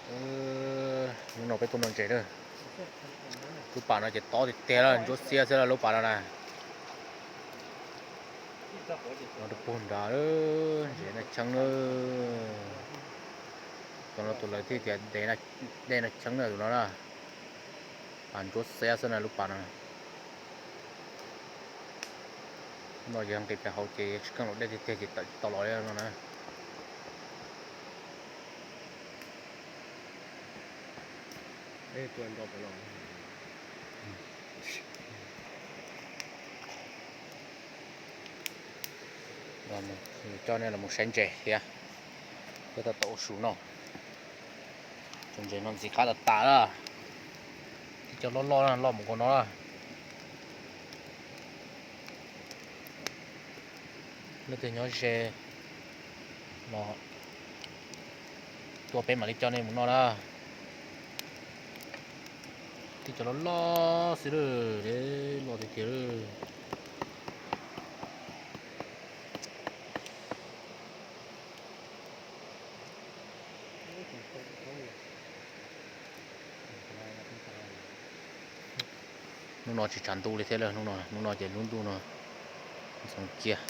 Hnub no peb tuaj noj ntses na. Lub pas no ces tob tiag tiag lawm, ntsuab xiab xwb lub pas no na. No rau puag nrad, ntses Naj Cheeb na. Tus no tus lawv thiaj tias dej Naj Cheeb na tus no na. Pas ntsuab xiab xwb na lub pas no. No yog nqis pem hauv ces tsis keej los dej tiag tiag ces tawm tsis tau los li no na. Coj nej los saib ntses thiab, peb tau tau ua su noj. Cov ntses no ntxim qab tas tas lawm. Tib co loj loj loj mus nkaus no lawm. Leej twg nyob ze los tuaj peb mam li coj nej mus noj na. Tib co loj loj xwb lawm, loj tiag tiag lawm. Hnub no tsis tshav ntuj li thiab lawm, hnub no ces lub ntuj no ntxoov kiag.